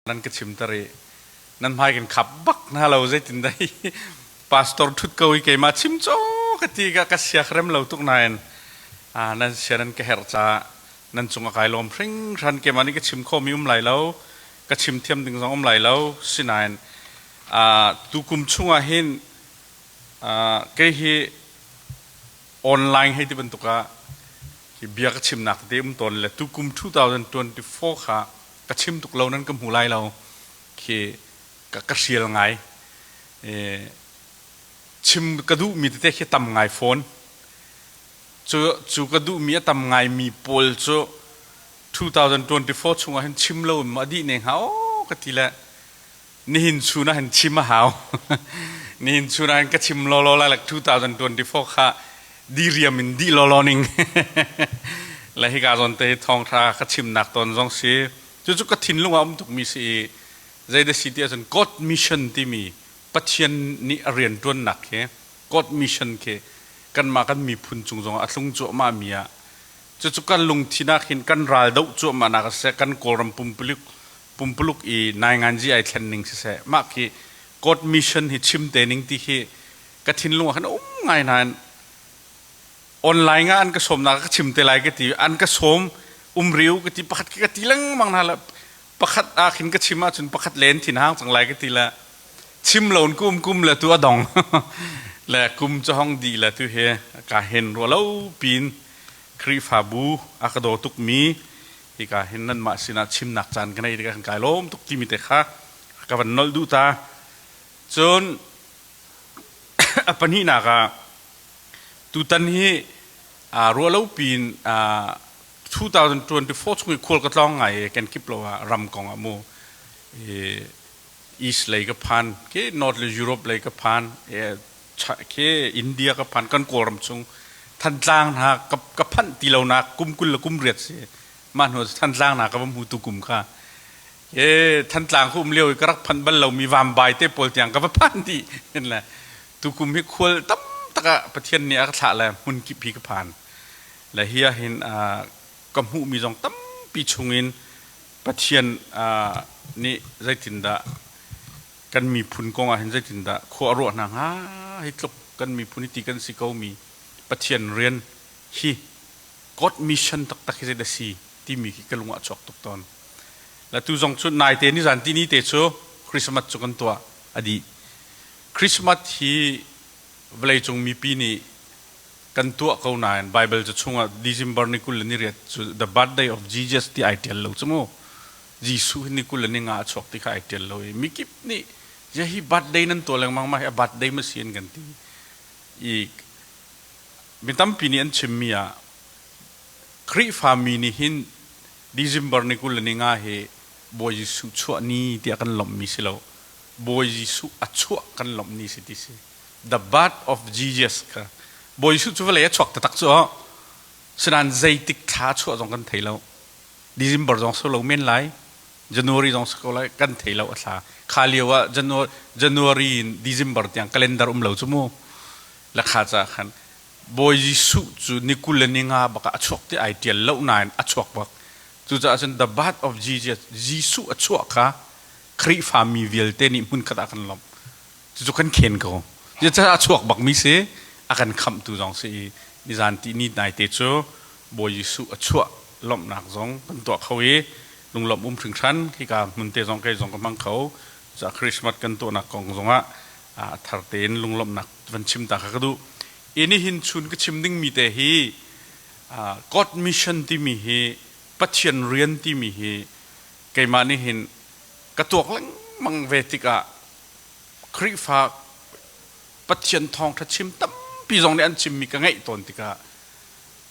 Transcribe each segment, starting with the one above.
Nan ka chimter i nan hmai kan khap bak hna lo. Zeitin dah pastor thut ko i keimah chim caw ka ti ka ka siak rem lo tuk nain nan sia nan ka herh caah nan cung a kai lawm hringhran. Keimah nih ka chim khawhmi um lai lo, ka chim thiam ding zong um lai lo. Sinain tukum chungah hin kei hi online hei ti bantuk ah hi bia ka chimnak tete um tawn le tukum 2024 kha ka chim tuk lo, nan ka hmu lai lo khi ka hrial ngai. Chim ka duhmi tete khi tam ngai fawn. Cu cu ka duhmi a tam ngai mi pawl cu 2024 chungah hin chim lo in ma dih ne hnga o ka ti le nihin chun ah hin chim a hau. Nihin chun ah hin ka chim lawlaw lai. Like 2024 kha diriam in dih lawlaw ning le hika zawn te thawngtha ka chimnak tawn zong si. Cucu ka thinlung ah um tukmi si i zeidah si ti ahcun God mission timi, Pathian nih a rian ṭuannak khi, God mission khi kanmah kan miphun cung zongah a tlung cuahmah mi ah cucu kan lungthin ah khin kan ral doh cuahmah nak siseh, kan Kawlram pumpuluk pumpuluk i nainganzi ai thlen ning siseh, mah khi God mission hi chim te ning ti khi ka thinlung ah khan um ngai. Nain online ah an ka sawmnak ka chim te lai ka ti, an ka sawm um riu ka ti, pakhat ka ti lengmang hna le pakhat ah khin ka chim ahcun pakhat len thin hang cang lai ka ti le chim lo kum kum le tu a dong le kum cu hong di le tu he ka hen rua lo pin Khrihfabu a ka daw tuk mi hika hin nan mah sinah chimnak caan ka nei tikah kan kai lawm tuk timi te kha ka van nolh duh ta. Cun a pahnihnak ah tutan hi ruah lo pin 2024 chung i khual ka tlawng ngai i kan kip lo ah ram kong ah mu East lei ka phan ke, North le Europe lei ka phan ke, India ka phan, kan Kawlram chung Thantlang hna ka phanh ti lo nak kum 28 si. Mah hnu Thantlang hna ka va hmu tu kum kha e Thantlang ku um lio i ka rak phanh bal lomi Vambai te pawl tiang ka va phan ti le tu kum hi khual tam taka Pathian nih a ka thlah le hmun kip hi ka phan le hi ah hin ka hmuhmi zong tampi chungin Pathian nih zeitindah kan miphun kong ah hin zeitindah khua a ruah hna hnga, hi tluk kan miphun hi ti kan si ko mi Pathian rian hi, God mission taktak hi zeidah si timi khi ka lung ah chuak tuk tawn. La tu zong cu naite ni zan ti ni te cu Christmas cu kan tuah a dih. Christmas hi vawleicung mipi nih kan tuah ko nain Bible cu chungah December ni 28 cu the birthday of Jesus ti ai tial lo cu mu. Jesuh hi ni 25 a chuak ti kha ai tial lo i mikip nih je hi birthday nan tuah lengmang, mah hi a birthday ma si an kan ti i mi tampi nih an chimmi ah Khrihfa mi nih hin December ni 25 hi Bawi Jesuh chuah ni tiah kan lawmhmi si lo, Bawi Jesuh a chuah kan lawmh ni si ti si. The birth of Jesus kha. Bawi Jesuh cu vawlei a chuak taktak cu sinain zeitik thla chuah zong kan thei lo. December zong si lo men lai, January zong si ko lai, kan thei lo a thla. Kha lio ah January in December tiang calendar um lo cu mu. La kha ca khan Bawi Jesuh cu ni 25 bak ah a chuak ti ai tial lo nain a chuak bak. Cucaah cun the birth of Jesus, Jesuh a chuah kha Khrihfa mi vialte nih hmunkhat ah kan lawmh. Cucu kan khen ko. Cucaah a chuak bakmi si, a kan khamhtu zong si i nizan ti ni naite cu Bawi Jesuh a chuah lawmhnak zong kan tuah kho i lunglawmh um hringhran. Hika hmun te zong kei zong ka hmang kho. Cucaah Christmas kan tuahnak kong zongah a thar tein lunglawmhnak van chim ta kha ka duh. I nihin chun ka chim dingmi te hi God mission timi hi, Pathian rian timi hi keimah nih hin ka tuak lengmang ve tikah Khrihfa Pathian thawngṭha chim tampi zong nih an chimmi ka ngaih tawn tikah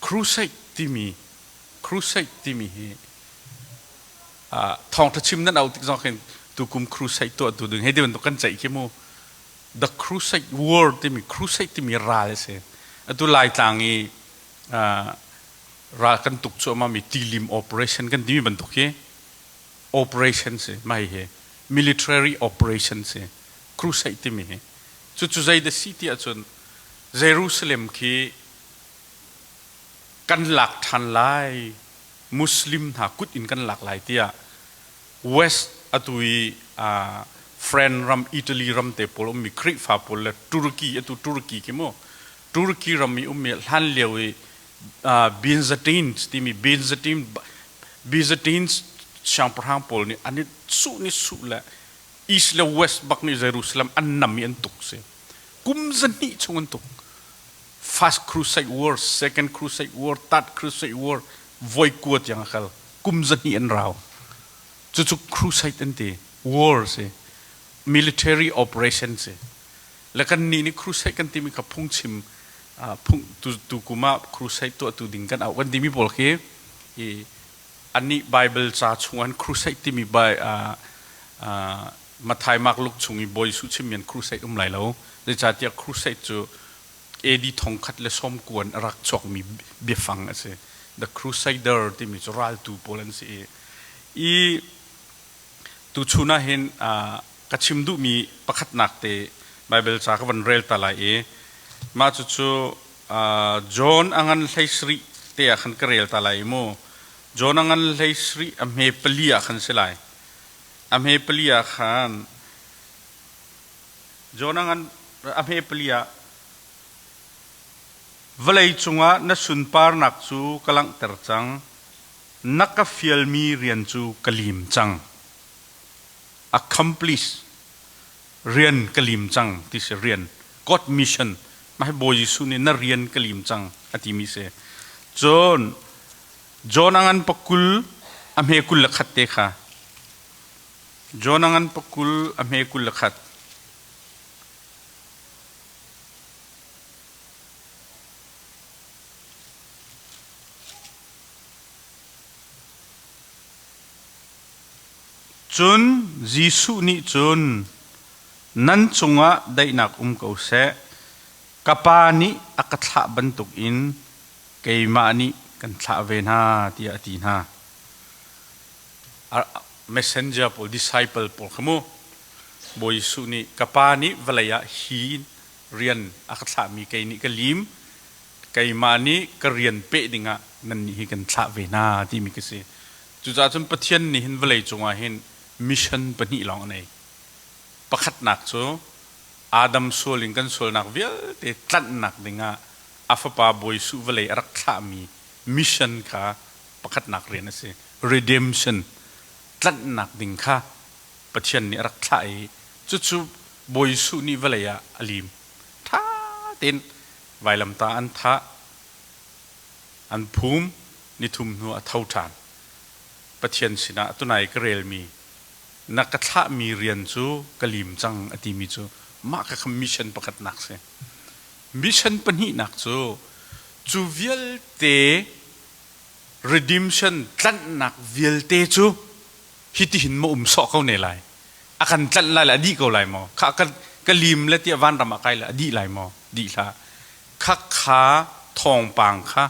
crusade timi hi thawngṭha chim nan auh tik zong khin tukum crusade tuah tu ding hei ti bantuk kan ceih khi mu. The crusade war timi, crusade timi ral a si. Atu Laitlang i ral kan tuk cuahmah mi Tilim operation kan timi bantuk hi operation si. Mah hi military operation si crusade timi hi. Cucu zei dah si ti ahcun Jerusalem khi kan lak ṭhan lai, Muslim hna kut in kan lak lai tiah West atu i friend ram Italy ram te pawl ummi Khrihfa pawl le Turkey atu Turkey khi mu Turkey ram i ummi hlan lio i Byzantines timi Byzantine Byzantines siangpahrang pawl nih an i suh ni suh le East le West bak nih Jerusalem an nam i an tuk si. Kum zahnih chung an tuk. First Crusade War, Second Crusade War, Third Crusade War voi kua tiang a kal. Kum zahnih an rau. Cucu crusade an ti. War si. Military operation si. Le kan nih nih crusade kan timi kha phungchim phung tu, tu kum ah crusade tuahtu ding kan auh kan timi pawl khi i annih Bible ca chung an crusade timi bai Matthai Mark Luke chung i Bawi Jesuh chimmi an crusade um lai lo. Zeicahtiah crusade cu AD thongkhat le sawm kuan a rak chuakmi biafang a si. The Crusader timi cu raltu pawl an si i i tuchun ah hin ka chim duhmi pakhatnak te Bible ca ka van rel ta lai i mah cucu John a ngan hlei sarih te ah khan ka rel ta lai i mu. John a ngan hlei sarih a hme pali ah khan si lai. A hme pali ah khan John a ngan a hme pali ah vawlei cungah na sunparnak cu ka langhter cang na ka fialmi rian cu ka lim cang. Accomplish rian ka lim cang ti si rian God mission mah hi Bawi Jesuh nih na rian ka lim cang a timi si. Cun John a ngan pakul a hme 21 te kha John a ngan pakul a hme 21 Cun Jesuh nih cun, Nan cungah daihnak um ko seh. Ka Pa nih a ka thlah bantukin keimah nih kan thlah ve hna, tiah a ti hna. Messenger pawl, disciple pawl kha mu, Bawi Jesuh nih ka Pa nih vawlei ah hi rian a ka thlahmi kei nih ka lim, keimah nih ka rian peh dingah nannih hi kan thlah ve hna timi ka si. Cucaah cun Pathian nih hin vawlei cungah hin mission pahnih lawng a nei. Pakhatnak cu Adam sual in kan sualnak vialte tlanhnak dingah a fapa Bawi Jesuh vawlei a rak thlahmi mission kha pakhatnak rian a si. Redemption tlanhnak ding kha Pathian nih a rak thlah i cucu Bawi Jesuh nih vawlei ah a lim. Ṭha tein vailamtah an thah, an phum, nithum hnu a tho ṭhan. Pathian sinah tunai ka relmi na ka thlahmi rian cu ka lim cang a timi cu mah kha kha mission pakhatnak si. Mission pahnihnak cu cu vialte redemption tlanhnak vialte cu hitihin ma um sawh ko ne lai a kan tlanh lai le a dih ko lai maw kha ka ka lim le tiah vanram ah kai le a dih lai maw dih hlah kha kha thawngpang kha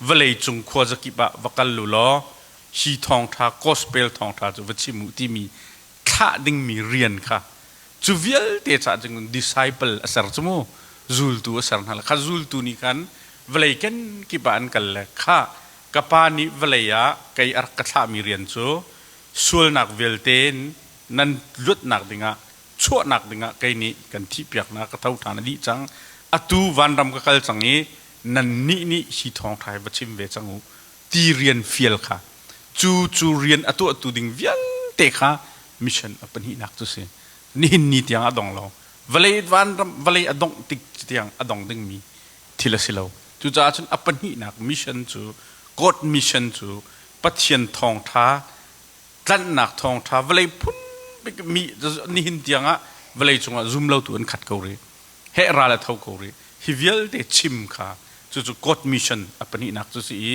vawlei cung khua zakip ah va kal lu law hi thawngtha gospel thawngtha cu va chim u timi thlah dingmi rian kha cu vialte caah cun disciple a ser cu mu zultu a ser hna le kha zultu nih khan vawlei kenkip ah an kal le kha ka pa nih vawlei ah kei a rak ka thlahmi rian cu sualnak vialte in nan luatnak dingah chuahnak dingah kei nih kan thihpiaknak ka tho ṭhan a dih cang atu vanram ka kal cang i nannih nih hi thawngṭha hi va chim ve cang u ti rian fial kha cu cu rian a tuahtu ding vialte kha mission a pahnihnak cu si nihin ni tiang a dong lo vawlei vanram vawlei a dongh tik tiang a dong dingmi thil a si lo cucaah cun a pahnihnak mission cu God mission cu Pathian thawngṭha tlanhnak thawngṭha vawlei phun mi nihin tiang ah vawlei cungah zum lotu an khat ko rih heh ral a tho ko rih hi vialte chim kha cucu God mission a pahnihnak cu si i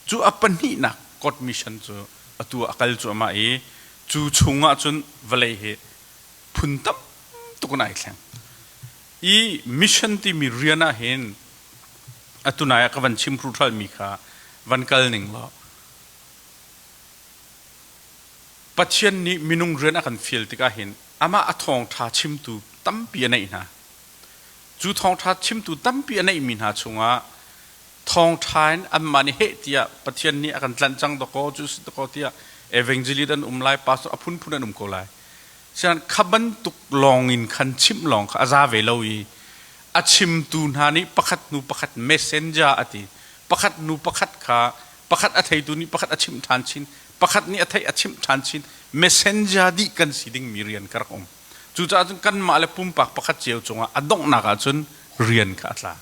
cu a pahnihnak God mission cu atu a kal cuahmah i cu chungah cun vawlei hi phun tam tuk in ai thleng i mission timi rian ah hin atu nai ah ka van chim mi kha van kal ning law Pathian nih minung rian a kan fial tikah hin amah a thawngṭha chimtu tampi a neih hna. Cu thawngṭha chimtu tampi a neihmi hna chungah thawngṭha in anmah nih heh tiah Pathian nih a kan tlanh cang dakaw cu si dakaw tiah Evangelist an um lai, pastor a phunphun an um ko lai. Sian kha bantuk lawng in khan chimh lawng kha a za ve lo i a chimtu hna nih pakhat hnu pakhat messenger a ti. Pakhat hnu pakhat kha pakhat a theitu nih pakhat a chimh ṭhan chin, pakhat nih a theih a chimh ṭhan chin. Messenger dih kan si dingmi rian ka rak um. Cucaah cun kanmah le pumpak pakhat cio cungah a donghnak ahcun rian kha a tla.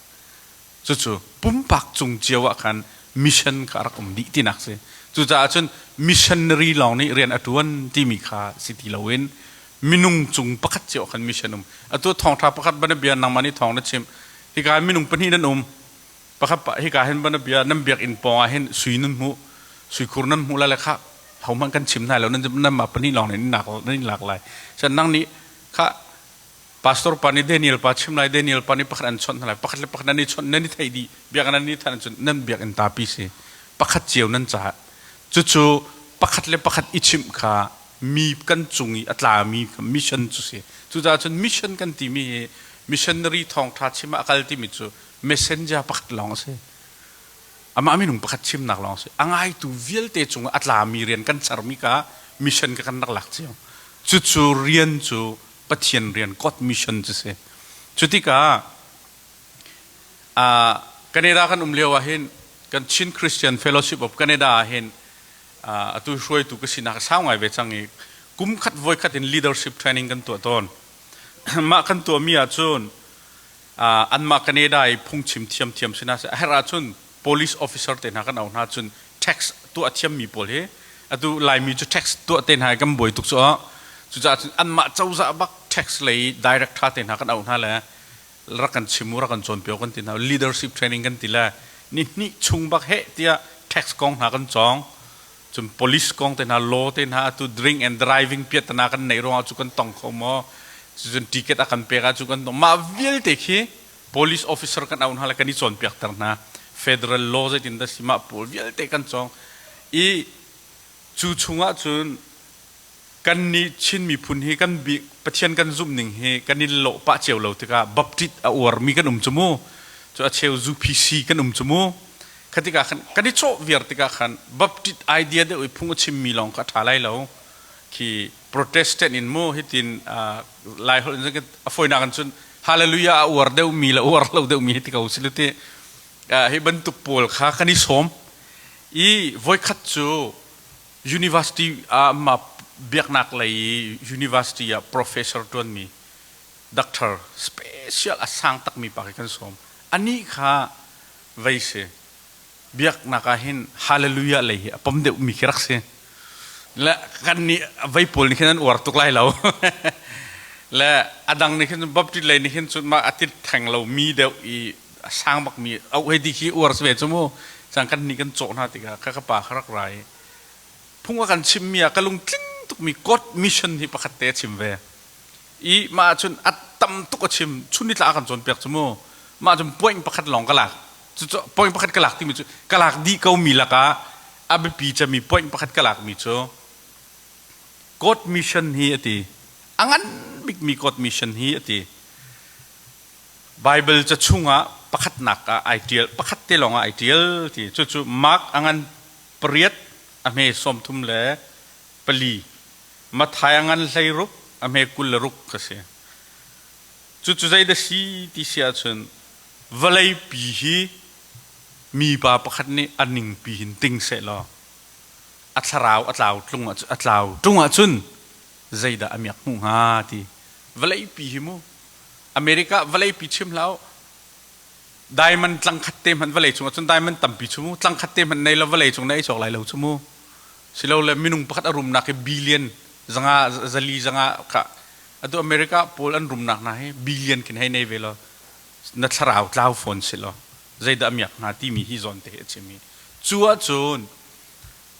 Cucu pumpak cung cio ah khan mission kha a rak um dih tinak si. Cucaah cun missionary lawng nih rian a ṭuan timi kha si ti loin minung cung pakhat cio ah khan mission um. Atu thawngṭha pakhat banabia nangmah nih thawng na chimh. Hika minung pahnih nan um. Pakhat pa hika hin banabia nan biakinn pawng ah hin sui nan hmuh. Suikhur nan hmuh lai le kha hohmanh kan chim hna lo nan nanmah pahnih lawng nih nan in lak lai. Cun nang nih kha Pastor pa nih Daniel pa chim lai, Daniel pa nih pakhat an chawnh hna lai, pakhat le pakhat nan i chawnh, nan i theih dih, biakinn nan i thanh cun nan biakinn tapi si. Pakhat cio nan caah. Cucu pakhat le pakhat i chimh kha mi kan cung i a tlami mission cu si. Cucaah cun mission kan timi hi missionary thawngṭha chim ah a kal timi cu messenger pakhat lawng a si. Amah minung pakhat chimnak lawng a si. A ngaitu vialte cungah a tlami rian kan sermi kha mission ka kan rak lak cio. Cucu rian cu Pathian rian God mission cu si. Cu tikah Canada kan um lio ah hin kan Chin Christian Fellowship of Canada ah hin atu hruaitu ka sinak sau ngai ve cang i kum khat voi khat in leadership training kan tuah tawn. Mah kan tuahmi ahcun anmah Canada i phungchim thiamthiam si hna seh a herh ahcun police officer te hna kan auh hna cun tax tuah thiammi pawl hi atu Laimi cu tax tuah te hna kan buai tuk cu cucaah cun anmah cozah bak tax lei director te hna kan auh hna le rak kan chim u rak kan cawnpiak kan ti hna leadership training kan ti le ni hnih chung bak heh tiah tax kong hna kan cawng cun police kong te hna law te hna atu drink and driving piatana kan neih ruangah cu kan tong kho maw cun ticket a kan pek ah cu kan tong mah vialte khi police officer kan auh hna le kan i cawnpiak ter hna federal law zeitin dah si mah pawl vialte kan cawng i cu chungah cun kan nih Chin miphun hi kan bi Pathian kan zumh ning hi kan i lawh pah cio lo tikah Baptist a uarmi kan um cu mu cu a cheu UPC kan um cu mu kha tikah khan kan i cawh viar tikah khan Baptist idea deuh i phung a chimmi lawng kha a ṭha lai lo khi Protestant in mu hitin Lai holh in a fawinak in cun hallelujah a uar deuhmi le uar lo deuhmi hi ti ko si ti hi bantuk pawl kha kan i sawm i voikhat cu university ah ma biaknak lei university ah professor tuanmi doctor special a sang takmi pa khi kan sawm anih kha vei si biaknak ah hin hallelujah lei hi a pom deuhmi khi rak si le kan nih vei pawl nih khin an uar tuk lai lo le a dang nih khin Baptist lei nih khin cun mah a tit theng lo mi deuh i a sang bak mi au hei ti khi uar si ve cu mu cang kan nih kan cawh hna tikah kha ka pa kha rak rai phung a kan chim mi ah ka lung tling tuk mi God mission hi pakhat te a chim ve i mah cun a tam tuk a chim chun ni tla a kan cawnpiak cu mu mah cun point pakhat lawng ka lak Cucu point pakhat ka lak timi cu ka lak dih ko mi lakah a biapi cemmi point pakhat ka lakmi cu God mission hi a ti. A ngan bikmi God mission hi a ti. Bible ca chungah pakhatnak ah ai tial, pakhat te lawng ah ai tial ti. Cucu Mark a ngan pariat a hme 34, Matthai a ngan 16 a hme 26 ka si. Cucu zei dah si ti si ahcun vawleipi hi mipa pakhat nih a ningpi hin ting sehlaw a thlarau a tlau tlung a tlau ṭung ahcun zeidah a miak hmuh hnga ti vawleipi hi mu America vawleipi chim hlah u diamond tlang khat te hmanh vawlei cung ahcun diamond tampi cu mu tlang khat te hmanh nei lo vawlei cung na ei cawk lai lo cu mu silole minung pakhat a rumnak hi billion zanga zali zanga kha atu America pawl an rumnak hna hi billion khin hei nei ve law na thlarau tlau fawn si law zeidah miak hna timi hi zawn te hi a chim i cu ahcun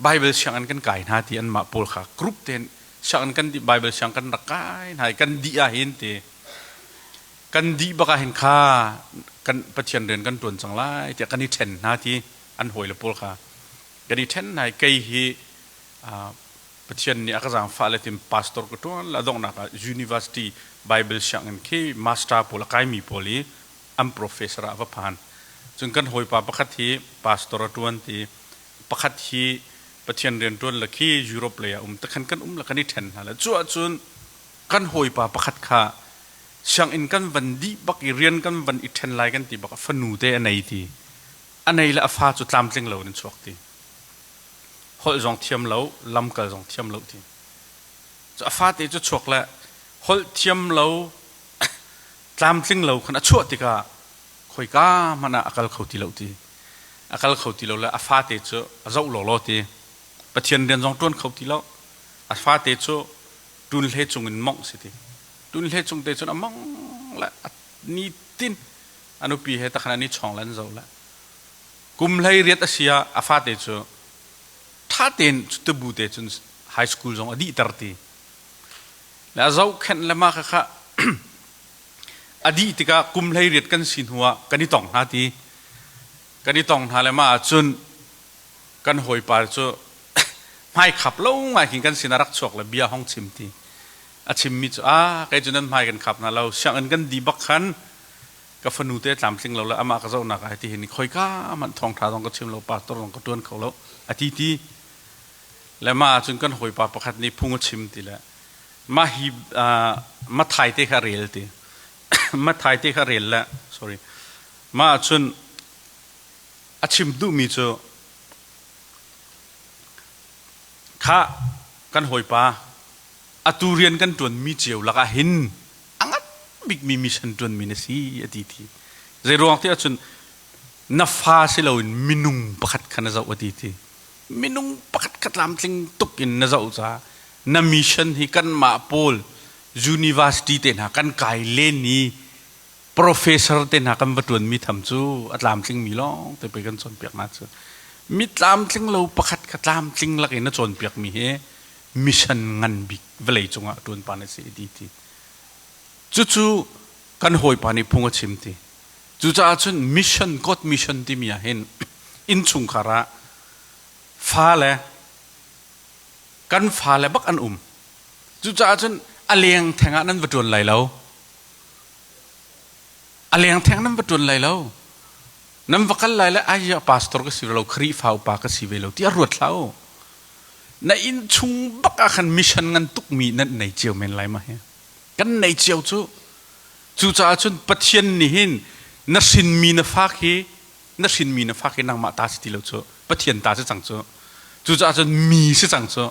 Bible sianginn kan kai hna ti anmah pawl kha group tein sianginn kan di Bible siang kan rak kai hna i kan dih ah hin ti kan dih bak ah hin kha kan Pathian rian kan tuan cang lai tiah kan i then hna ti an hawile pawl kha kan i then hna i kei hi Pathian nih a ka zaangfah le tin pastor ka ṭuan le a donghnak ah university Bible sianginn khi master pawl a kaimi pawl i an professor ah a va phan. Cun kan hawipa pakhat hi pastor a ṭuan ti pakhat hi Pathian rianṭuan le khi Europe lei ah um takhan kan um le kan i ṭhen hna le cu ahcun kan hawipa pakhat kha sianginn kan van dih bak i rian kan van i ṭhen lai kan ti bak a fanu te a nei ti a nei le a fa cu tlamtling lo in an chuak ti holh zong thiam lo lamkal zong thiam lo ti cu a fate cu chuak le holh thiam lo tlamtling lo khan a chuah tikah khoika hmanh ah a kal kho ti lo ti a kal kho ti lo le a fate cu a zoh lawlaw ti Pathian rian zong ṭuan kho ti lo a fate cu ṭunhle cung in mongh si ti ṭunhle cung te cun a mong le nitin a nupi he takhan an i chawng le an zoh le kum hlei riat a si ah a fate cu ṭha tein cutubu te cun high school zong a dihter ti le a zohkhenh le mah kha a dih tikah kum 18 kan si hnu ah kan i tong hna ti kan i tong hna le mah ahcun kan hawipa cu hmai khap lo ngai khin kan sin a rak chuak le bia hong chim ti a chimmi cu a kei cu nan hmai kan khap hna lo sianginn kan di bak khan ka fanu te tlamtling lo le amah ka zohnak ah ti hin khoika hmanh thawngtha zong ka chim lo pastor zong ka tuan kho lo a ti ti le mah ahcun kan hawipa pakhat nih phung a chim ti le mah hi Mathai te kha rel ti Mathai te kha rel le sorry mah ahcun a chim duhmi cu kha kan hawipa atu rian kan ṭuanmi cio lakah hin a ngan bikmi mission ṭuanmi na si a ti ti zei ruang ti ahcun na fa si loin minung pakhat kha na zoh a ti ti minung pakhat kha tlamtling tuk in na zoh caah na mission hi kanmah pawl university te hna kan kai len i professor te hna kan va ṭuanmi tham cu a tlamtlingmi lawng te pei kan cawnpiak hna cu mi tlamtling lo pakhat kha tlamtling lak in na cawnpiakmi hi mission ngan bik vawlei cungah ṭuan pa na si ti ti cucu kan hawipa nih phung a chim ti cucaah cun mission God mission timi ah hin innchungkhar ah fale kan fale bak an um cucaah cun a leng theng ah nan va ṭuan lai lo a leng theng nan va ṭuan lai lo nan va kal lai le ai pastor ka si ve lo Khrihfa upa ka si ve lo ti a ruat hlah u na inn chung bak ah khan mission ngan tukmi nan nei cio men lai ma hi kan nei cio cu cucaah cun Pathian nih hin na hrinmi na fak hi na hrinmi na fak hi nangmah ta si ti lo cu Pathian ta si cang cu cucaah cun mi si cang cu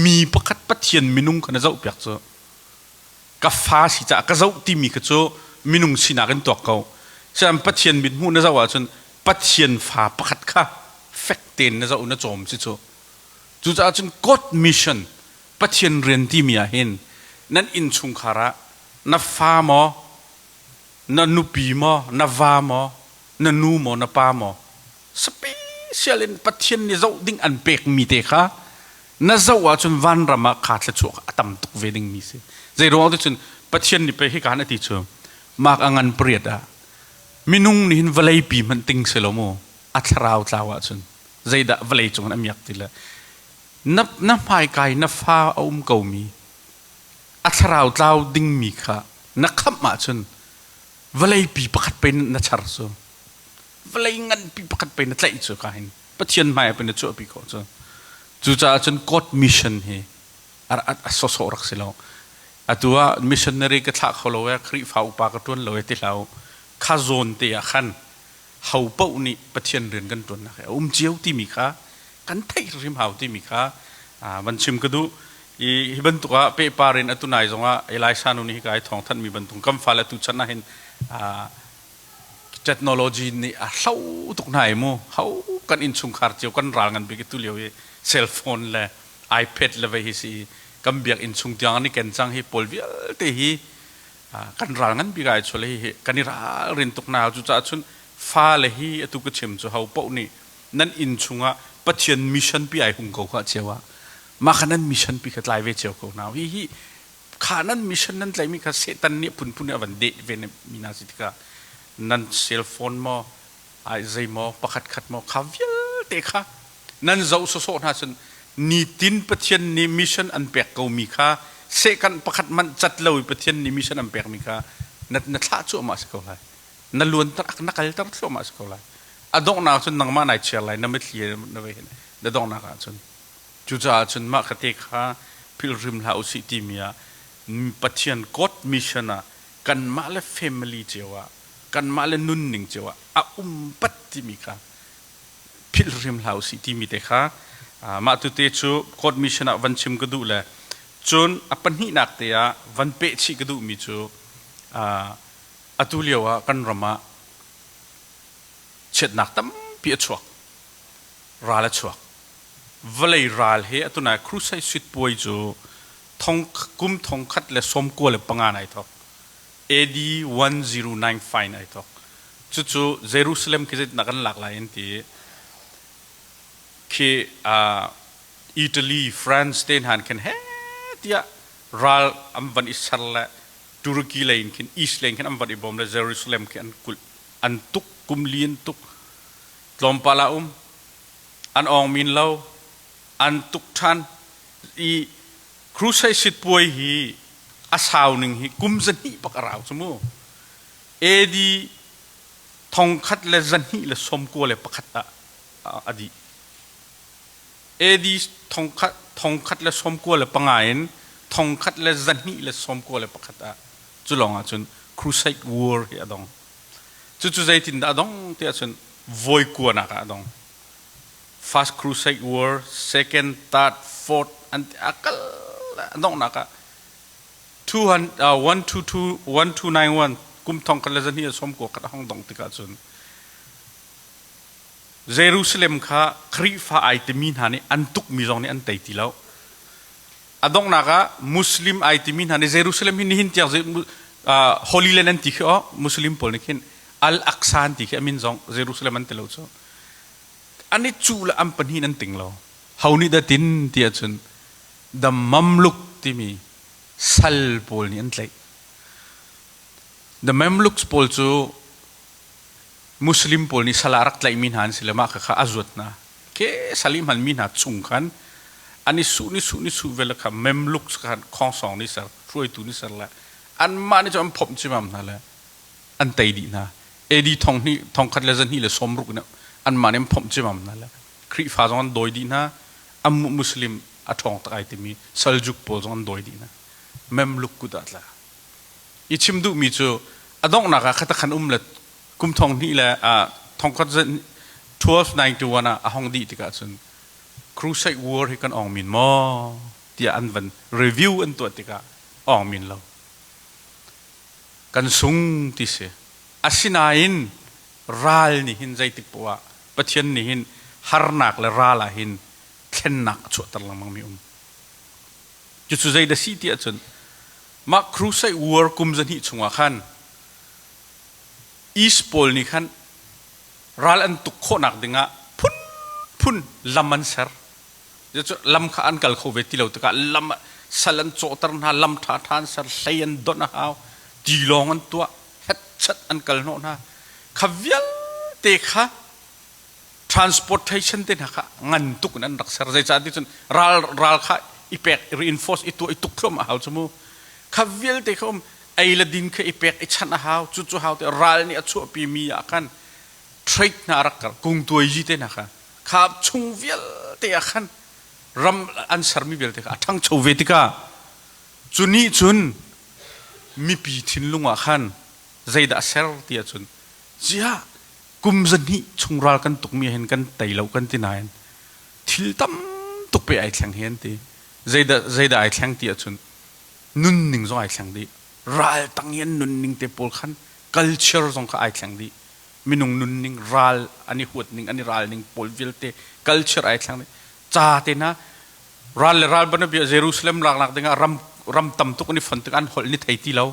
mi pakhat Pathian minung kha na zohpiak cu ka fa si caah ka zoh timi kha cu minung sinak in tuak ko sian Pathian mit hmuh na zoh ahcun Pathian fa pakhat kha fek tein na zoh na cawm si cu cucaah cun God mission Pathian rian timi ah hin nan innchungkhar ah na fa maw na nupi maw na va maw na nu maw na pa maw special in Pathian nih zoh ding an pekmi te kha na zoh ahcun vanram ah kha thluachuah a tam tuk ve dingmi si zei ruang te cun Pathian nih pei hika a ti cu mak a ngan pariat ah minung nih hin vawlei pi hmanh ting si lo mu a thlarau tlau ahcun zeidah vawlei cung in a miak ti le na na hmaikai na fa a um komi a thlarau tlau dingmi kha na khamh ahcun vawlei pi pakhat pe na char cu vawlei nganpi pakhat pe na tlaih cu ka hin Pathian hmai ah pei na chuahpi khawh cu cucaah cun God mission hi a sawsawh rak si lo atu ah missionary ka thlah kho lo e Khrihfa upa ka ṭuan lo e ti hlah u kha zawn te ah khan ho paoh nih Pathian rian kan ṭuannak hi a um cio timi kha kan theih hrim hau timi kha van chim ka duh i hi bantuk ah pehpar in atu nai zongah Elaisa nu nih hika i thawng thanhmi bantuk kan fale atu chan ah hin technology nih a hlo tuk hna i mu ho kan innchungkhar cio kan ral ngan bik tu lio i cell phone le iPad le vei hi si kan biak inn chung tiang an i ken cang hi pawl vialte hi kan ral ngan bik ai chole hi kan i ralrin tuk na cucaah cun fale hi atu ka chim cu ho paoh nih nan inn chungah Pathian mission pi ai hung ko kha cio ah mah kha nan mission pi kha tlai ve cio ko hna hi hi kha nan mission nan tlaimi kha Satan nih phunphun a van deh ve mi na si tikah nan cell phone maw ai zei maw pakhat khat maw kha vialte kha nan zoh sawsawh hna cun nitin Pathian nih mission an pek ko mi kha sehkan pakhat manh cat lo i Pathian nih mission an pek mi kha na na thlah cuahmah si ko lai na luanter na kalter thluahmah si ko lai a donghnak cun nangmah nai chiar lai na mitthli na vei na donghnak ah cun. Cucaah cun mah kha te kha philh hrim hlah usih timi ah Pathian God mission ah kanmah le family cio ah kanmah le nunning cio ah a um pat timi kha philh hrim hlah usih timi te kha mah tute cu God mission ah van chim ka duh le cun a pahnihnak te ah van peh chih ka duhmi cu atu lio ah kan ram ah chiatnak tampi a chuak ral a chuak vawlei ral he atu nai crusade suit puai cu thong kum thong khat le sawm kua le panga nai thok AD 1095 nai thok cucu Jerusalem khi zeitindah kan lak lai an ti khi Italy France te hna khin he tiah ral an van i ser le Turkey lei in khin East lei in khin an van i bawm le Jerusalem khi an kulh an tuk kum li an tuk tlawmpal ah um an awng min lo an tuk ṭhan i crusade sitpuai hi a sau ning hi kum zahnih bak a rau cu mu AD 1221 ah a dih AD 1195 in 1291 ah cu lawng ah cun crusade war hi a dong Cucu zeitindah a dong tiah cun voi kuanak ah a dong. First Crusade War, second, third, fourth an a kal a donghnak ah 122 1291 kum thong khat le zahnih a sawm kua khat a hong dong tikah cun Jerusalem kha Khrihfa ai timi hna nih an tukmi zong nih an tei ti lo. A donghnak ah Muslim ai timi hna nih Jerusalem hi nihin tiang Holy Land an ti khi aw Muslim pawl nih khin Al-Aqsa an ti khi a min zong Jerusalem an ti lo cu. An i cuh le an pahnih an ting lo. Ho nih dah tin ti ahcun the Mamluk timi sal pawl nih an tlaih. The Mamluks pawl cu Muslim pawl nih sal ah rak tlaihmi hna an si le mah khakha a zuat hna. Ke sal i hmanmi hna chung khan an i suh ni suh ni suh vel kha Mamluks khan khongsong nih ser, hruaitu nih ser le anmah nih cun an phomh cimam hna le an tei dih hna. AD thong hnih thong khat le zahnih le sawmruk in anmah nih an phomh cimam hna le Khrihfa zong an dawi dih hna. Am Muslim a ṭhawng tak ai timi Seljuk pawl zong an dawi dih hna. Mamluk kut ah tla. I chim duhmi cu a donghnak ah khatakhan um le kum thong hnih le thong khat 1291 ah a hong dih tikah cun Crusade War hi kan ong min maw tiah an van review an tuah tikah ong min lo kan sung ti si asinain ral nih hin zeitik poah Pathian nih hin harnak le ral ah hin thlennak a chuahter lengmang mi um cucu zei dah si ti ahcun mah Crusade War kum zahnih chungah khan East pawl nih khan ral an tuk khawhnak dingah phunphun lam an ser. Cucu lam kha an kal kho ve ti lo tikah lam sal an cawhter hna, lam ṭhaṭha an ser, hlei an donh a hau, tilawng an tuah, hetchat an kal hnawh hna. Kha vialte kha transportation te hna kha ngan tuk in an rak ser. Zeicah ti cun ral ral kha i pek reinforce i tuah i tuk thluahmah hau cu mu. Kha vialte kha um ei le din kha i pek i chanh a hau. Cu cu hau te ral nih a chuahpi mi ah khan trade hna rak kar kungtuai te hna kha kha chung vialte ah khan ram an sermi vialte kha a ṭhangcho ve tikah cu nih cun mipi thinlung ah khan zeidah a ser ti ahcun ziah kum zahnih chung ral kan tukmi hin kan tei lo kan ti nain thil tam tuk pe ai thleng hi an ti zeidah zeidah ai thleng ti ahcun nunning zong ai thleng dih ral tang i an nunning te pawl khan culture zong kha ai thleng dih minung nunning ral an i huat ning an i ral ning pawl vialte culture ai thleng dih ca te na ral le ral banabia Jerusalem laknak dingah ram ram tam tuk an i fon tik an holh ni thei ti lo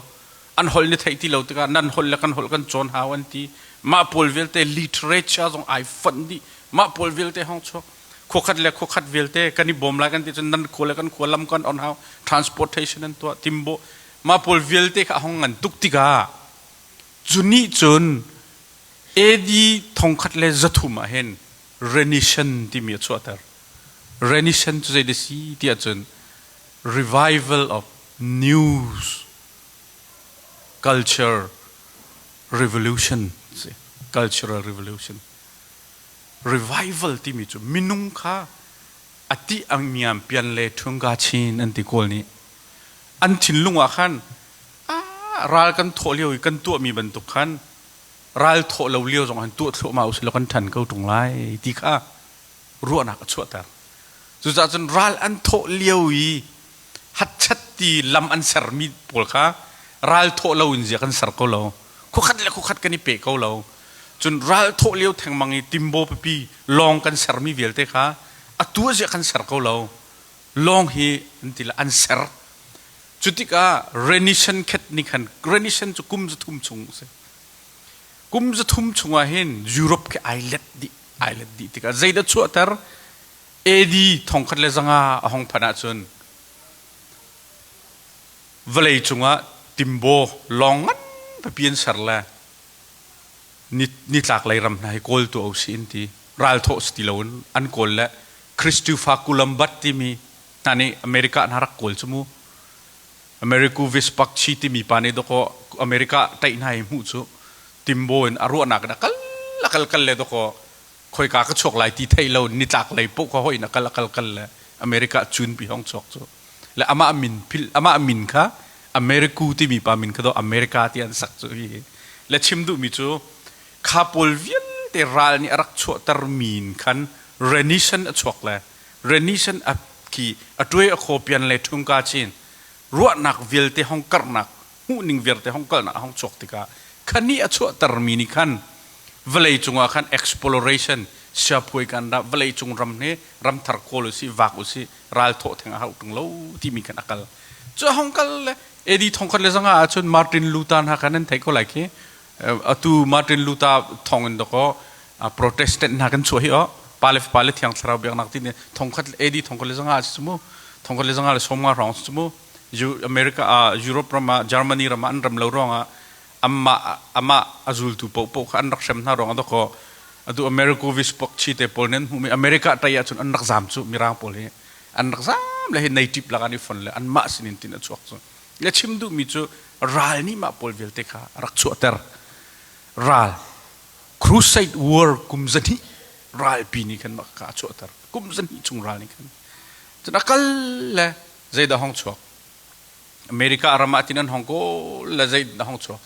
an holh ni theih ti lo tikah nan holh le kan holh kan cawn hau an ti mah pawl vialte literature zong ai fonh dih mah pawl vialte hong chuak khuakhat le khuakhat vialte kan i bawm lai kan ti cun nan khua le kan khua lam kan on hau transportation an tuah timbo mah pawl vialte kha hong ngan tuk tikah cu nih cun AD 1300 ah hin Renaissance timi a chuahter Renaissance cu zei da si ti ahcun revival of news culture revolution si cultural revolution revival timi cu minung kha A ti a ngiam pian le ṭhungka chin an ti. Kawl nih an thinlung ah khan ral kan thawh lio i kan tuahmi bantuk khan ral thawh lo lio zong han tuah thluahmah usih law kan ṭhan ko ṭung lai ti kha ruahnak a chuahter. Cucaah cun ral an thawh lio i hatchat ti lam an sermi pawl kha ral thawh lo in zia kan ser ko lo, khuakhat le khuakhat kan i pe ko lo. Cun ral thawh lio thengmang i timbo pipi lawng kan sermi vialte kha atu a zia kan ser ko lo, lawng hi an ti le an ser. Cu tikah Renaissance khet nih khan, Renaissance cu kum 300 chung a si. Kum 300 chungah hin Europe khi ai let dih, ai let dih tikah zeidah chuahter? AD 1500 a hong phanh ahcun vawlei cungah timbo lawng ngan pipi an ser le nitlak lei ram hna hi kawl tu o si in ti ral thawh si ti loin an kawl le Christopher Columbus timi hna nih America hna rak kawl cu mu. Americo Vespucci timi pa nih dawkaw America taih hna hi hmuh cu timbo in a ruahnak in a kal a kal kal le dawkaw khoika ka chuak lai ti theih lo nitlak lei poh kha hoi in a kal a kal kal le America cun pi hong chuak cu le amah min phil amah min kha Americu timi pa min kha do America ti an sak cu. Hi le chim duhmi cu kha pawl vialte ral nih a rak chuahter mi in khan Renaissance a chuak le Renaissance a khi a tuai a khaw pian le ṭhungka chin ruahnak vialte hong karhnak, hmuhning vialte hong kalnak a hong chuak tikah khani a chuahtermi nih khan vawlei cungah khan exploration siaphuai kan dah vawlei cung ram he ramthar kawl usih, vak usih, ral thawh theng a hau tung lo timi khan a kal cu. A hong kal le AD 1500 ahcun Martin Luther hna khan nan theih ko lai khi. Atu Martin Luther thong in dakaw Protestant hna kan chuah hi o pale fapa le thiang thlarau biaknak ti 1000 AD 1100 si mu, 1150 hrawng si mu. America Europe ram ah, Germany ram ah an ram lo ruangah amma ama a zultu po po kha an rak hrem hna ruangah dakaw atu Americo Vespucci te pawl nen hmumi America tai ahcun an rak zam cu. Mirang pawl hi an rak zam le hi native lak an i fon le an mah sinin tin a chuak cu. Le chim duhmi cu ral nih mah pawl vialte kha a rak chuahter. Ral Crusade War kum 200 ralpi nih khan mah kha a chuahter, kum 200 chung ral nih khan. Cun a kal le zeidah hong chuak? America ram ah tin an hong kawl le zeidah hong chuak?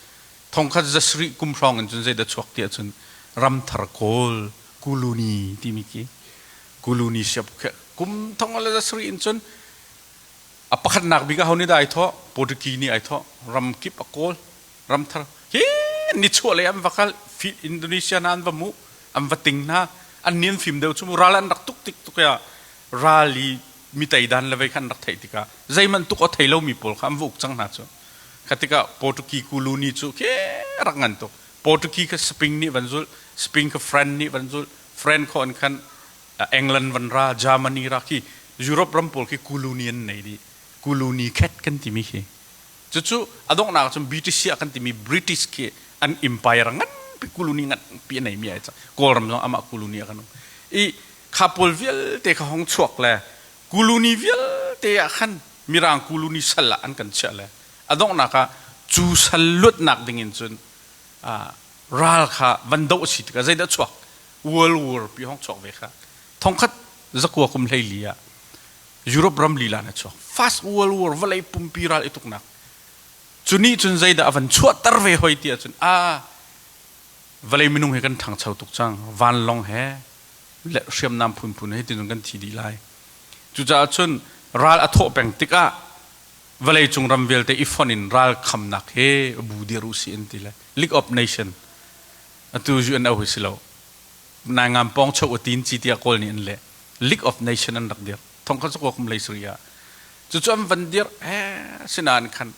1700 kum hrawng in cun zeidah chuak ti ahcun ramthar kawl, kuluni timi khi, kuluni siap kum 1700 in cun a pakhatnak bik ah ho nih dah ai thawh? Portuguese nih ai thawh. Ram kip a kawl, ramthar hi nichuah lei an va kal, Indonesia hna an va mu, an va ting hna. An ni an fim deuh cu mu. Ral an rak tuk tik tuk ya ral i mi teidan le vei kha an rak theih tikah zeihmanh tuk a thei lomi pawl kha an va uk cang hna cu. Kha tikah Portuguese kuluni cu khi rak ngan tuk. Portuguese kha Spain nih van zulh, Spain kha French nih van zulh, French kho an khan England van ra, Germany ra. Khi Europe ram pawl khi kuluni an nei dih, kuluni khet kan timi khi. Cucu a donghnak cun British ah kan timi British khi an empire nganpi, kuluni nganpi a neimi ai cang. Kawlram zong amah kuluni a kan um i kha pawl vialte kha hong chuak le kuluni vialte ah khan mirang kuluni sal ah an kan chiah le a donghnak ah cu sal luatnak ding in cun ral kha van doh a si tikah zeidah chuak? World War pi hong chuak ve kha. 1924 ah Europe ram lila na chuak First World War, vawlei pumpi ral i tuknak. Cu nih cun zeidah a van chuahter ve hoi ti ahcun a vawlei minung he kan ṭhangcho tuk cang, vanlawng he le hriamnam phunphun he tin kan thi dih lai. Cucaah cun ral a thawh peng tikah vawlei cung ram vialte i fonh in ral khamnak he bu dir usih an ti le League of Nation, atu UNO hi si lo, naingam pawng cho atin ci tiah Kawl nih an leh, League of Nation an rak dir 1947 ah. Cucu an van dir he sinain khan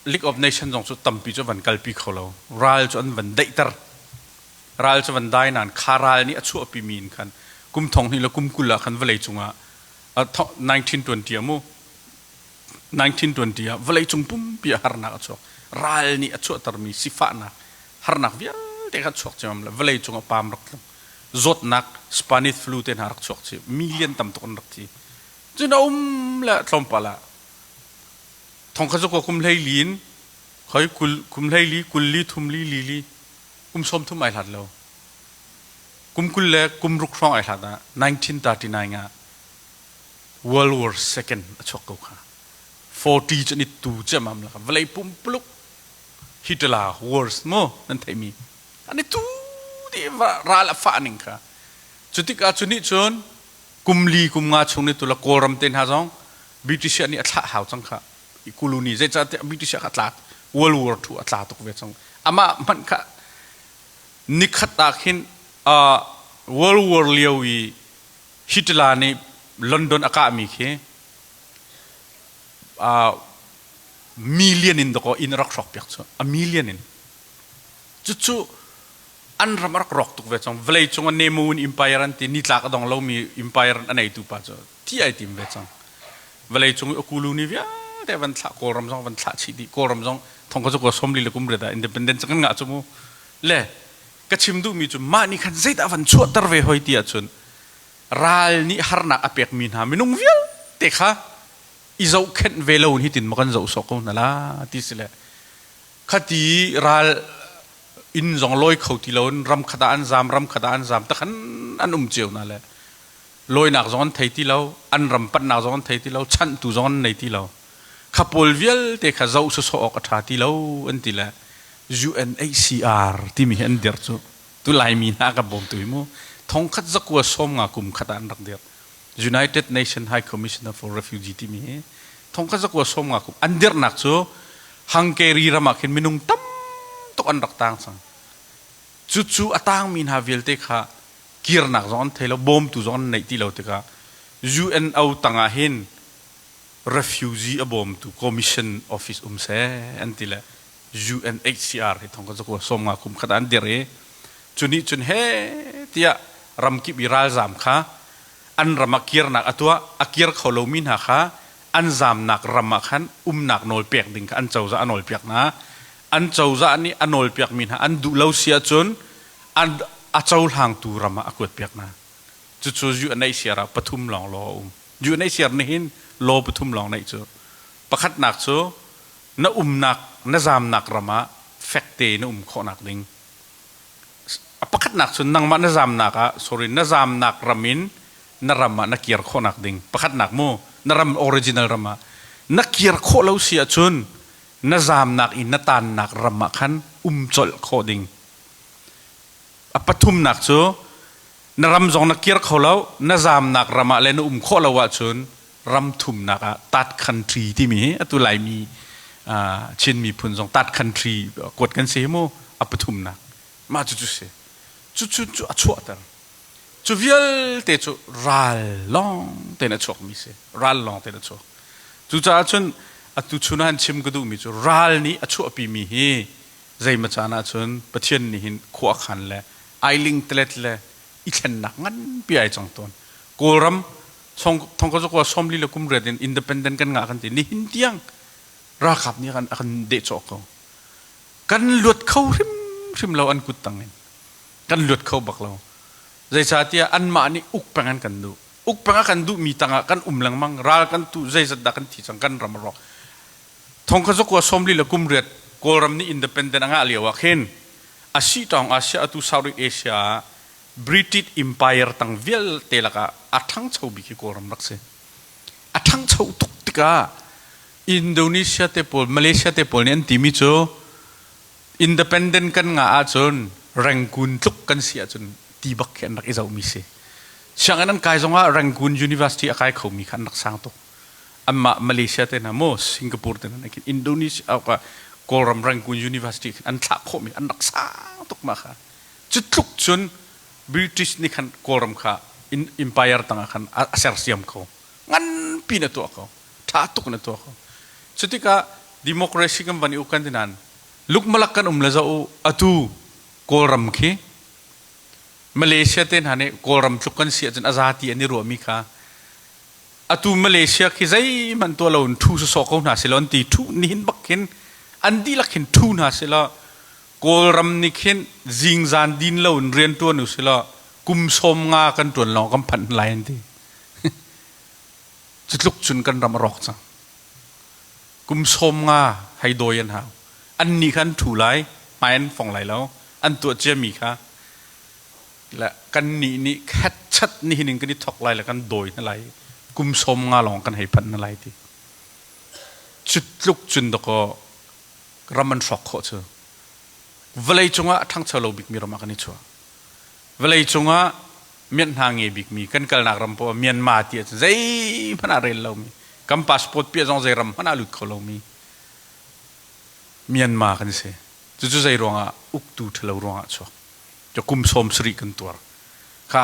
League of Nation zong cu tampi cu van kalpi kho lo. Ral cu an van daihter, ral cu van dai nain kha ral nih a chuahpi mi in khan kum 2020 ah khan vawlei cungah 1920 ah mu, 1920 ah vawlei cung pumpi ah harnak a chuak. Ral nih a chuahtermi sifahnak, harnak vialte kha chuak ciammam le vawlei cung ah pam rak tlung, zawtnak Spanish flu te hna rak chuak chi, million tam tuk an rak thi. Cun a um le tlawmpal ah 1924 in khoi kul kum 14 20 30 li li kum 30 ai hlat lo, kum 26 hrawng ai hlat ah 1939 ah. World War Second a chuak ko kha. 40 cu an i tu ciammam la vawlei pumpuluk Hitler wars mu nan theihmi an i tu dih ral a fah ning kha. Cu tikah cu nih cun kum li kum nga chung ni tu la Kawlram te hna zong British nih a thlah hau cang kha. Colony zeicahtiah British kha tla World War II a tla tuk ve cang. Amah hmanh kha nikhat ah khin World War lio i Hitler nih London a kahmi khi million in dakaw inn a rak hrawk piak cu a million in. Cucu an ram a rak rawk tuk ve cang. Vawlei cung ah Nemo Empire an ti nitlak a dong lomi empire a neitu pa cu thi ai tim ve cang. Vawlei cung i a colony vialte van thlah Kawlram zong van thlah chih dih. Kawlram zong thong ka cu kaw 40 le kum riat ah independence kan ngah cu mu. Le ka chim duhmi cu mah nih khan zeidah van chuahter ve hoi ti ahcun ral nih harnak a pekmi hna minung vialte kha i zohkhenh ve lo in hitin ma kan zoh sawh ko hna la ti si le khati ral inn zong lawi kho ti lo in ram khat ah an zam ram khat ah an zam takhan an um cio hna le lawinak zong an thei ti lo an ram panhnak zong an thei ti lo chanhtu zong an nei ti lo kha pawl vialte kha zoh sawsawh awk a ṭha ti lo an ti le UNHCR timi hi an dirh cu tu Laimi hna ka bawmtu hi mu thongkhat zakua 50 kum khat ah an rak dirh. United Nation High Commissioner for Refugee timi hi thongkhat zakua 50 kum an dirhnak cu Hungary ram ah khin minung tam tuk an rak tang cang. Cucu a tangmi hna vialte kha kirnak zong an thei lo bawmtu zong an neih ti lo tikah UNO tangah hin refugee a bawmtu commission office um seh an ti le UNHCR hi thong ka zakua 50 kum khat an dir i cu nih cun he tiah ramkip i ralzam kha an ram ah kirnak a tuah. A kir kho lomi hna kha an zamnak ram ah khan umnak nawl pek ding kha an cozah a nawl piak hna. An cozah nih a nawl piakmi hna an duh lo si ahcun an a cohlangtu ram ah a kuat piak hna. Cucu UNHCR ah pathum lawng law a um. UNHCR nih hin law pathum lawng neih cu pakhatnak cu na umnak na zamnak ram ah fekte na um khawhnak ding. A pakhatnak cu nangmah na zamnak ah sorry na zamnak ram in na ram ah na kir khawhnak ding. Pakhatnak mu na ram original ram ah na kir khawh lo si ahcun na zamnak i na tannak ram ah khan um colh khawh ding. A pathumnak cu na ram zong na kir kho lo na zamnak ram ah le na um khawh lo ahcun ram thumnak ah tat country timi hi atu Laimi Chin miphun zong tat country kuat kan si hi mu a pathumnak mah cu cu si cu cu cu a chuahter cu vialte cu ral lawng tein a chuakmi si ral lawng tein a chuak. Cucaah cun atu chun ah han chim ka duhmi cu ral nih a chuahpimi hi zeimaw caan ah cun Pathian nih hin khua a khan le ailing telet le i thlennak nganpi ai cang tawn. Kawlram thong ka zakua 40 le kum riat in independent kan ngah kan ti nihin tiang ralkap nih a kan dehcawh ko. Kan luat kho hrimhrim lo an kut tang in kan luat kho bak lo. Zeicahtiah anmah nih uk peng an kan duh. Uk peng a kan duhmi tangah kan um lengmang ral kan tu zeizat dah kan thi cang kan ram a rawk. Thong ka zakua 40 le kum riat Kawlram nih independent a ngah lio ah khin asi tawng Asia atu Southeast Asia ah British Empire tang vialte lakah a ṭhangcho bik hi Kawlram rak si. A ṭhangcho tuk tikah Indonesia te pawl, Malaysia te pawl nih an timi cu independent kan ngah ahcun Rangoon tluk kan si ahcun ti bak khi an rak i zohmi si. Sianginn an kai zongah Rangoon University a kai khomi kha an rak sang tuk. Anmah Malaysia te hna maw Singapore te hna khin Indonesia Kawlram Rangoon University khin an thlah khawhmi an rak sang tuk mah kha. Cu tluk cun British nih khan Kawlram kha empire tangah khan a sersiam ko. Nganpi in a tuah ko. Ṭha tuk in a tuah ko. Cutikah democracy kan van i uk kan ti nain lukmalak kan um le zoh u atu Kawlram khi Malaysia te hna nih Kawlram tluk kan si ahcun a za ti an i ruahmi kha atu Malaysia khi zeihmanh tuah lo in ṭhu sawsawh ko hna selaw an ti ṭhu nihin bak khin an dihlak khin ṭhu hna selaw Kawlram nih khin zingzan din lo in rian ṭuan u selaw kum 50 kan ṭuan lawng kan phanh lai an ti. Cu tluk cun kan ram a rawk cang. Kum 50 hei dawi an hau. Annih kha an ṭhu lai, hmai an fong lai lo. An tuah ciami kha le kannih nih khetchat nihin in kan i thawk lai le kan dawi hna lai. Kum 50 lawng kan hei phanh na lai ti. Cu tluk cun dakaw ram an hrawk khawh cu. Vawlei cungah a ṭhangcho lo bikmi ram ah kan i chuah. Vawlei cungah mianhna nge bikmi kan kalnak ram poah Myanmar ti ahcun zeihmanh ah rel lomi kan passport piah zong zei ram hmanh ah lut kho lomi Myanmar kan si. Cucu zei ruangah uktu ṭhalo ruangah chuak. Cu kum 70 kan tuar. Kha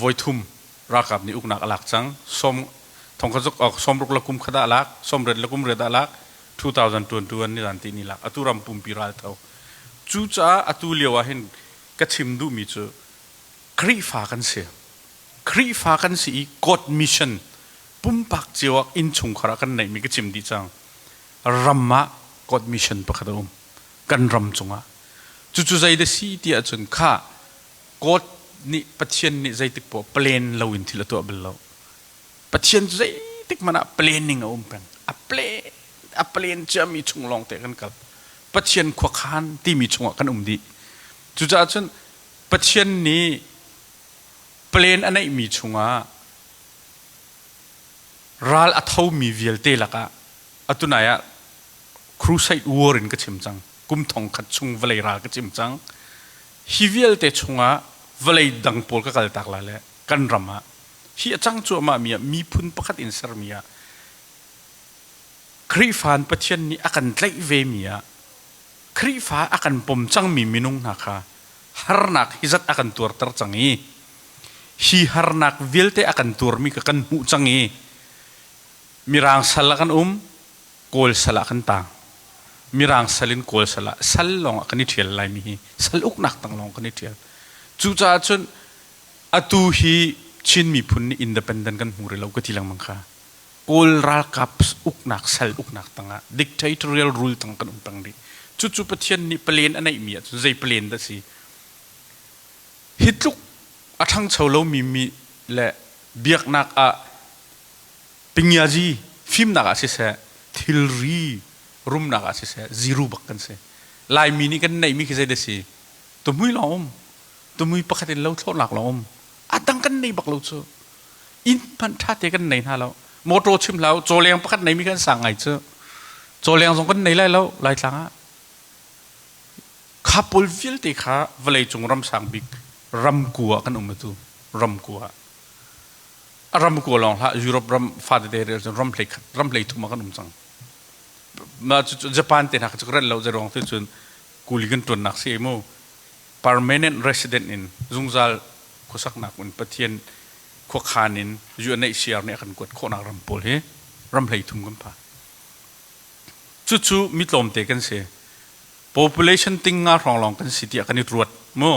voithum ralkap nih uknak a lak cang. Som thongkhat zuk 60 le kum khat ah lak, 80 le kum riat ah lak, 2021 ni zan ti ni lak. Atu ram pumpi ral tho. Cucaah atu lio ah hin ka chim duhmi cu Khrihfa kan si. Khrihfa kan si i God mission pumpak cio ah innchungkhar ah kan neihmi ka chim dih cang. Ram ah God mission pakhat a um. Kan ram cungah. Cucu zei da si ti ahcun kha God nih Pathian nih zeitik poah plan loin thil a tuah bal lo. Pathian cu zeitik hmanh ah planning a um peng. A plan a plan ciami chung lawng te kan kal. Pathian khuakhan timi chungah kan um dih. Cucaah cun Pathian nih plan a neihmi chungah ral a thomi vialte lakah atunai ah crusade war in ka chim cang. Kum thong khat chung vawlei ral ka chim cang. Hi vialte chungah vawlei dang pawl ka kaltak lai le kan ram ah hi a cang cuahmah mi ah miphun pakhat in sermi ah Khrihfa in Pathian nih a kan tlaih ve mi ah Khrihfa a kan pom cangmi minung hna kha harnak hi zat a kan tuarter cang i hi harnak vialte a kan tuarmi kha kan hmuh cang i Mirang sal ah kan um, Kawl sal ah kan tang. Mirang sal in Kawl sal ah sal lawng ah kan i ṭhial laimi hi sal uknak tang lawng kan i ṭhial. Cucaah cun atu hi Chin miphun nih independent kan hmu rih lo ka ti lengmang kha. Kawl ralkap uknak sal uknak tangah dictatorial rule tang kan um peng rih. Cucu Pathian nih plan a neihmi ahcun zei plan dah si? Hi tluk a ṭhangcho lomi mi le biaknak ah pingyazi fimnak ah siseh, thilri rumnak ah siseh, zero bak kan si. Laimi nih kan neihmi khi zei dah si? Tumui lawng um. Tumui pakhat in lo thlawhnak lawng um. A dang kan nei bak lo cu. Inn hmanh ṭha te kan nei hna lo. Motor chim hlah u, cawleng pakhat neimi kan sang ngai cu. Cawleng zong kan nei lai lo Laitlang ah. Kha pawl vialte kha vawleicung ram sang bik ramku ah kan um atu. Ramku ah. A ramku lawng hlah Europe ram fatete rel cun ram hlei khat ram hlei thum ah kan um cang. Ma cu Japan te hna kha cu ka rel lo zei ruang tu cun kuli kan ṭuannak si mu. Permanent resident in zungzal khuasaknak in Pathian khuakhan in UNHCR nih a kan kuat khawhnak ram pawl hi ram hlei thum kan phan. Cucu mi tlawmte kan si. Population ting nga hrawng lawng kan si tiah kan i ruat mu.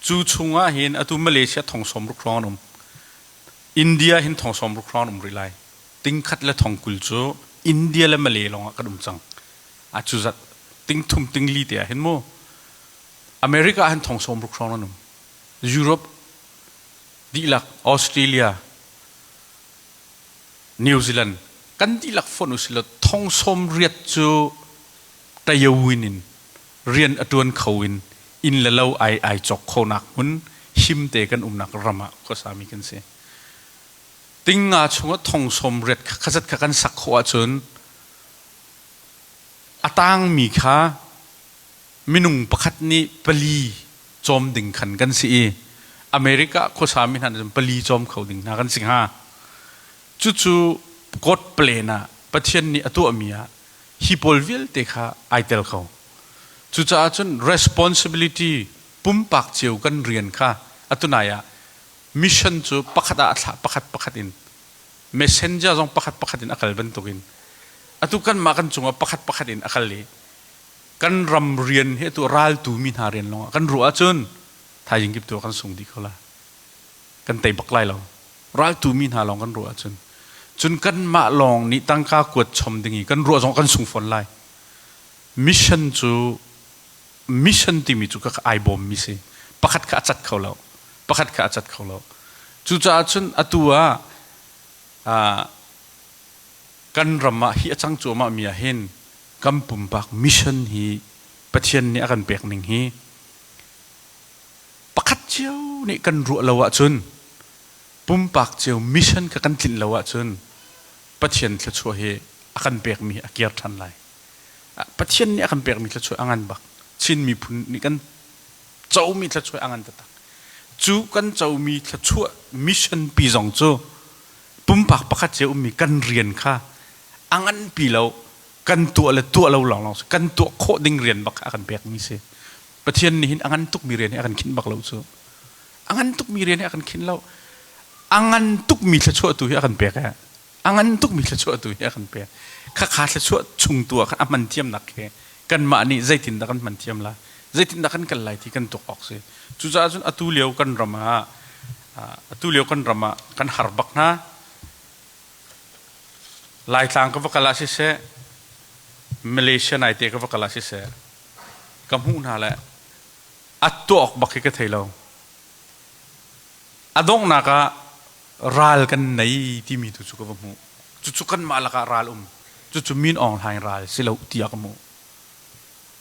Cu chungah hin atu Malaysia thong 60 hrawng an um. India hin thong 60 hrawng an um rih lai. Ting khat le thong 20 cu India le Malay lawng ah kan um cang. A cu zat ting thum ting li te ah hin mu. America ah hin thong 60 hrawng an um. Europe dihlak, Australia, New Zealand kan dihlak fonh usih law thong 80 cu tayawin in rian a ṭuan kho in inn le lo ai ai cawk khonak hmun himte kan umnak ram ah khuasami kan si. Tingnga chungah thong 80 khazat kha kan sak khawh ahcun a tangmi kha minung pakhat nih pali cawm ding khan kan si i America khuasami hna nih cun pali cawm kho ding hna kan si hnga. Cucu God plan ah Pathian nih a tuahmi ah hi pawl vialte kha ai tel ko. Cucaah cun responsibility pumpak cio kan rian kha atunai ah mission cu pakhat ah a thlah pakhat pakhat in messenger zong pakhat pakhat in a kal bantukin atu kanmah kan cungah pakhat pakhat in a kal i kan ram rian hi atu raltu mi hna rian lawngah kan ruah ahcun thaizing kip tu kan sung dih ko lai. Kan tei bak lai lo. Raltu mi hna lawng kan ruah ahcun cun kanmah lawng nih tangka kuat chom ding i kan ruah zong kan sung fawn lai. Mission cu mission timi cu ka ai bawm mi si. Pakhat kha a cat kho lo. Pakhat kha a cat kho lo. Cucaah cun atu ah kan ram ah hi a cang cuahmah mi ah hin kan pumpak mission hi Pathian nih a kan pek ning hi pakhat cio nih kan ruah lo ahcun. Pumpak cio mission kha kan tlinh lo ahcun Pathian thluachuah hi a kan pekmi a kir ṭhan lai. Pathian nih a kan pekmi thluachuah a ngan bak. Chin miphun nih kan comi thluachuah a ngan taktak. Cu kan comi thluachuah mission pi zong cu pumpak pakhat cio ummi kan rian kha a nganpi lo, kan tuah le tuah lo lawnglawng si, kan tuah khawh ding rian bak kha a kan pekmi si. Pathian nih hin a ngan tukmi rian hi a kan khinh bak lo cu. A ngan tukmi rian hi a kan khinh lo. A ngan tukmi thluachuah tu hi a kan pek ee. A ngan tukmi thluachuah tu hi a kan pek. Khakha thluachuah chung tu ah khan a hman thiamnak khi kanmah nih zeitindah kan hman thiam lai, zeitindah kan kal lai ti kan tuak awk si. Cucaah cun atu lio kan ram ah atu lio kan ram ah kan har bak hna. Laitlang ka va kal ah siseh, Malaysia naite ka va kal ah siseh, ka hmuh hna le a tuah awk bak hi ka thei lo. A donghnak ah ral kan nei timi tu cu ka va hmuh. Cucu kanmah lakah ral um. Cucu Min Aung Hlaing ral si lo tiah ka hmuh.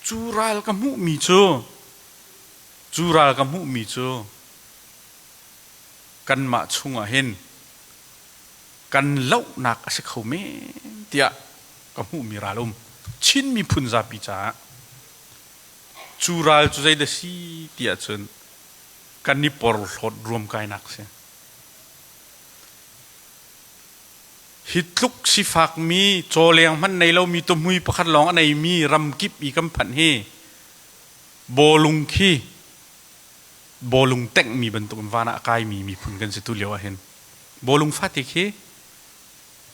Cu ral ka hmuhmi cu cu ral ka hmuhmi cu kanmah chungah hin kan lohnak a si kho men tiah ka hmuhmi ral um. Chin miphun zapi caah cu ral cu zeidah si ti ahcun kan i porhlawt ruamkainak si. Hi tluk sifakmi cawleng hmanh nei lomi tuhmui pakhat lawng a neimi ramkip i kan phanh hi bawlung khi bawlung tenghmi bantukin van ah a kaimi miphun kan si tu lio ahhin. Bawlung fate khi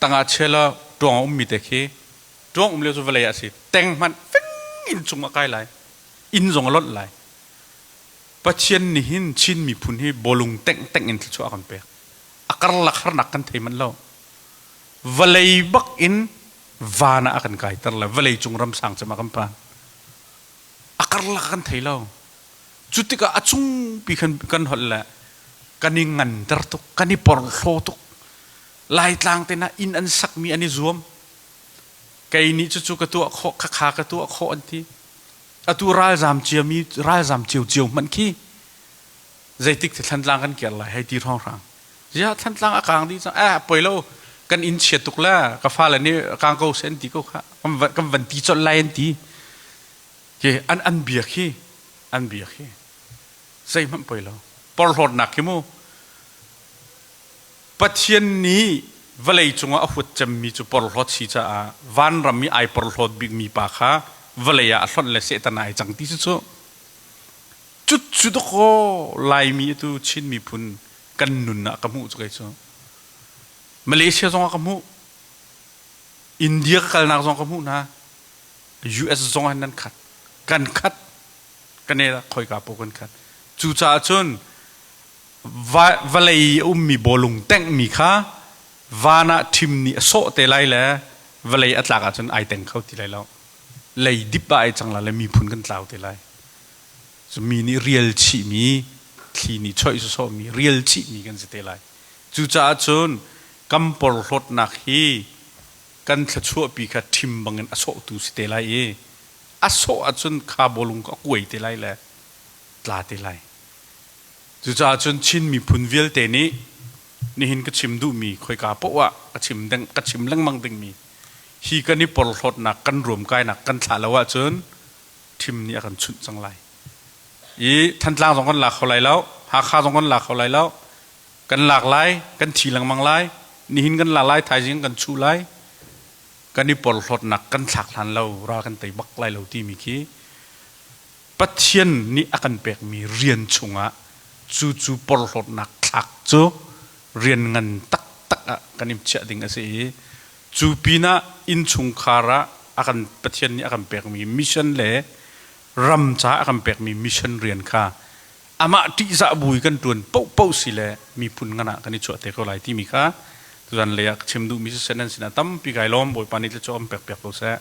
tangah chia law ṭuang a ummi te khi ṭuang um lio cu vawlei ah a si. Teng hmanh fing in cung a kai lai. Inn zong a lonh lai. Pathian nih hin Chin miphun hi bawlung tengh tengh in thluachuah a kan pek. A karlak harnak kan thei manh lo. Vawlei bak in van ah a kan kaiter le vawlei cung ram sang cem ah kan phan. A karlak kan thei lo. Cu tikah a cungpi khan kan holh le kan i nganter tuk, kan i porhlaw tuk. Laitlang te hna inn an sakmi an i zuam. Kei nih cucu ka tuah khawh, khakha ka tuah khawh an ti. Atu ralzam ciami ralzam ciocio hmanh khi zeitik ti Thantlang kan kir lai hei ti hrawnghrang. Ziah Thantlang a kang dih cang. Eh poi lo kan inn chia tuk le ka fale nih kang ko seh an ti ko kha. Kan van ti colh lai an ti. Ke an an bia khi an bia khi zeihmanh poi lo. Porhlawtnak khi mu Pathian nih vawlei cungah a huat cemmi cu porhlawt si caah vanram i ai porhlawt bikmi pa kha vawlei ah a hlonh le Satan ai cang ti cu cu cucu dawkaw Laimi atu Chin miphun kan nun ah ka hmuh cu kei cu Malaysia zongah ka hmuh, India ka kalnak zong ka hmuh hna, US zong ah nan khat, kan khat, kan e khoika paoh kan khat. Cucaah cun vawlei i a ummi bawlung tenghmi kha van ah ṭhim nih a sawh te lai le vawlei a tlak ahcun ai teng kho ti lai lo. Lei dip ah ai cang lai le miphun kan tlau te lai. Cu mi nih rial chihmi, thli nih choih sawsawhmi, rial chihmi kan si te lai. Cucaah cun kan porhlawtnak hi kan thluachuahpi kha ṭhim bangin a sawhtu si te lai i a sawh ahcun kha bawlung kha a kuai te lai le tla te lai. Cucaah cun Chin miphun vialte nih nihin ka chim duhmi khoika paoh ah ka chim deng ka chim lengmang dingmi hi kan i porhlawtnak kan ruamkainak kan thlah lo ahcun thim nih a kan chunh cang lai. I Thantlang zong kan lak kho lai lo, Hakha zong kan lak kho lai lo. Kan lak lai, kan thi lengmang lai. Nihin kan lak lai, thaizing kan chuh lai. Kan i porhlawtnak kan thlak hlan lo, ral kan tei bak lai lo timi khi Pathian nih a kan pekmi rian chungah cucu porhlawtnak thlak cu rian ngan taktak ah kan i chiah ding a si i cu pinah innchungkhar ah a kan Pathian nih a kan pekmi mission le ram caah a kan pekmi mission rian kha amah ṭihzah bu i kan ṭuan paohpaoh si le miphun ngan ah kan i chuah te ko lai timi kha tuzan lei ah ka chim duhmi siseh nan sinah tampi kai lawm. Bawipa nih tluachuah kan pek piak ko seh.